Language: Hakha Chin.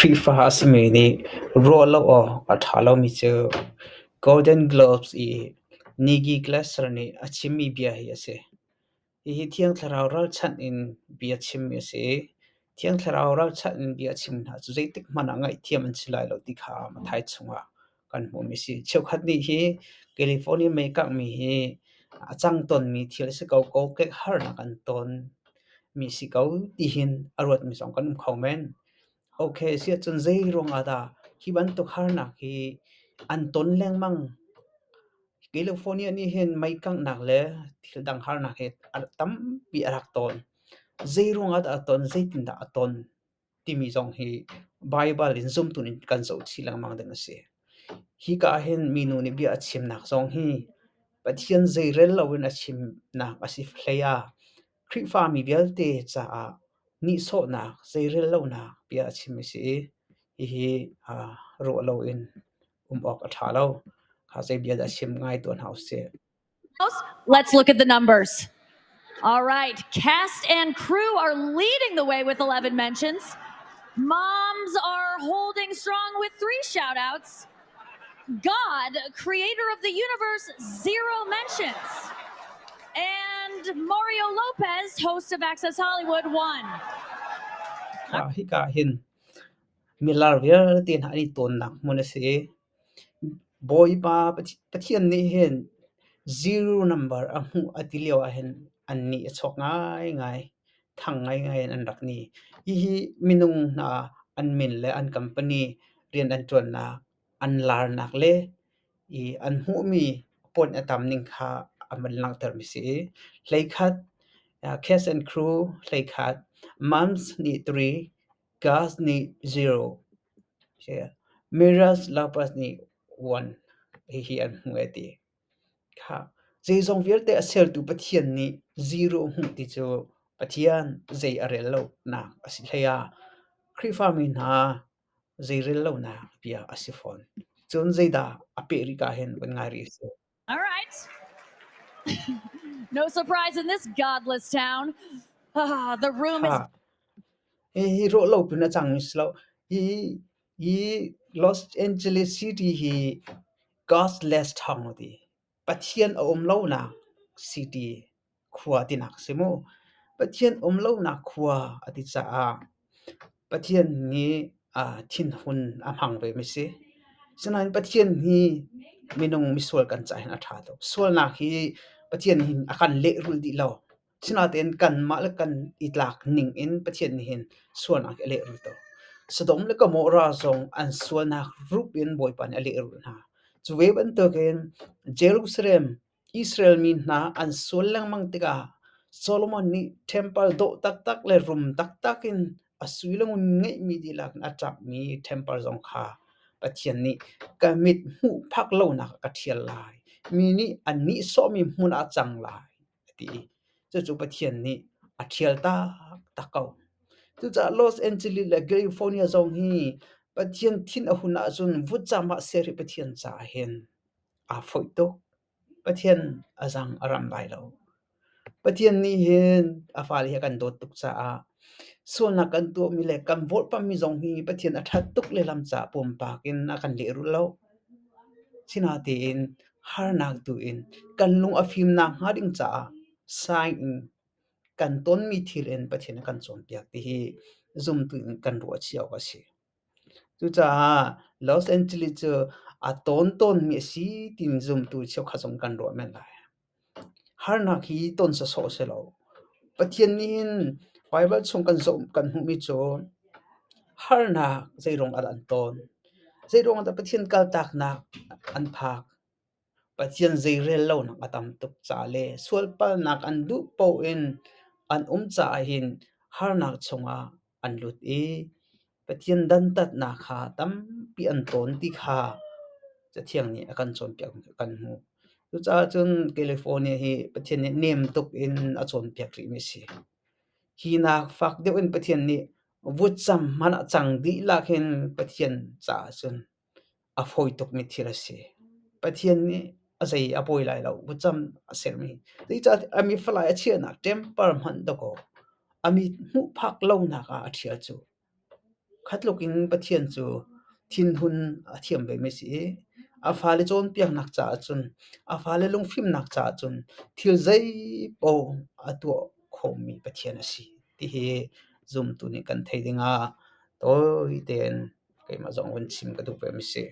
Khrihfa a simi nih ruah lo awk a ṭha lomi cu Golden Globes i Nikki Glaser nih a chimmi bia hi a si. Hihi Thiang Thlarau ralchanh in bia chimmi a si i Thiang Thlarau ralchanh in bia a chim hna cu zeitik hmanh ah ngaihthiam an si lai lo ti kha Matthai chungah kan hmuhmi a si. Cheukhat nih hi California mei kanghmi hi a cang tawnmi thil a si ko, kokek harnak an ton mi si ko tihin a ruatmi zong kan um kho men. Okay, siahcun zei ruangah dah hi bantuk harnak hi an ton lengmang? California nih hin mei kanghnak le thil dang harnak hi tampi a rak ton. Zei ruangah dah a ton, zeitindah a ton timi zong hi Baibal in zumtu nih kan zoh chih lengmang ding a si. Hika ah hin minu nih bia a chimnak zong hi Pathian zeirel loin a chimnak a si hlei ah Khrihfami vialte caah nihsawhnak, zeirel lonak bia a chim a si i hihi ruah loin um awk a ṭha lo. Kha zei bia dah a chim ngai tuah hna usih. Let's look at the numbers. All right, cast and crew are leading the way with 11 mentions. Moms are holding strong with three shout outs. God, creator of the universe, zero mentions. And Mario Lopez, host of Access Hollywood, one. Kha hika hin milar vialte hna an i tawnnak hmun a si i Bawipa Pathian nih hin zero number a hmuh a ti lio ahhin an nih a chuak ngaingai, thang ngaingai in an rak ni. Hihi minung hna an min le an company rian an ṭuannak, an larnak le i an hmuhmi point a tam ning kha a van langhtermi si i hleikhat cast and crew hleikhat, moms nih three, Gas nih zero, Miras Lopez nih one hihi an hmuh a ti. Khah, zeizong vialte a sertu Pathian nih zero hmuh ti cu Pathian zei a rel lonak a si hlei ah Khrihfami hna zei rel lonak bia a si fawn. Cun zeidah a peh rih ka hin van ngai rih sih. All right. no surprise in this godless town. Ah, the room is Khah, hihi ruah lo pin a cangmi si lo. Hi hi Los Angeles City hi godless town a ti. Pathian a um lonak city khua tinak a si mu. Pathian um lonak khua a ti caah Pathian nih thinhun a hmang vemi a si. Sinain Pathian hi minung misual kan caah hin a ṭha tuk. Sualnak hi Pathian hin a kan lehrulh dih lo. Sinain kanmah le kan i tlak ning in Pathian nih hin sualnak hi a lehrulh tuk. Sodom le Gomorrah zong an sualnak rup in Bawipa nih a lehrulh hna. Cu ve bantukin Jerusalem Israel mi hna an sual lengmang tikah Solomon nih ṭhempal dawh taktak le rum taktak in a sui le ngun ngeihmi dihlak in a ṭapmi ṭhempal zong kha Pathian nih ka mit hmuh phak lonak ah ka ṭhial lai. Mi nih an nihsawhmi hmun ah a cang lai, a ti. Cucu Pathian nih a ṭhial taktak ko. Cucaah Los Angeles le California zong hi Pathian thin a hun ahcun vutcam ah ser hi Pathian caah hin aa foih tuk. Pathian a zang a ram lai lo. Pathian nih hin a fale hi a kan dawt tuk caah sualnak kan tuahmi le kan vawlpammi zong hi Pathian a ṭhat tuk lehlam caah pumpak in a kan lehrulh lo. Sinain harnak tu in kan lung a fimnak hnga ding caah sign in kan tonmi thil in Pathian a kan cawnpiak ti hi zumtu in kan ruah cio awk a si. Cucaah Los Angeles cu a tawn tawnmi a si tiin zumtu cheukhat zong kan ruah men lai. Harnak hi ton sawsawh a si lo. Pathian nih hin Baibal chung kan zoh kan hmuhmi cu harnak zeiruang ah dah an ton? Zeiruang ah dah Pathian kaltaknak an phak? Pathian zeirel lonak a tam tuk caah le sualpalnak an duh paoh in an um caah hin harnak chungah an lut i Pathian dantatnak kha tampi an tawn ti kha Cathiang nih a kan cawnpiak kan hmuh. Cucaah cun California hi Pathian nih nem tuk in a cawnpiak rihmi a si. Hi nak fak deuh in Pathian nih vutcam hmanh ah cang dihlak hin Pathian caah cun a fawi tukmi thil a si. Pathian nih a zei a pawi lai lo, vutcam a sermi. Zeicahtiah a mi falai a chiahnak temper hmanh dakaw a mi hmuh phak lonak ah a ṭhial cu. Kha tluk in Pathian cu thinhun a thiam vemi a si i a fale cawnpiaknak caah cun, a fale lungfimnak caah cun thil zeipaoh a tuah khawhmi Pathian a si ti hi zumtu nih kan theih dingah tawi tein keimah zong vun chim ka duh vemi a si.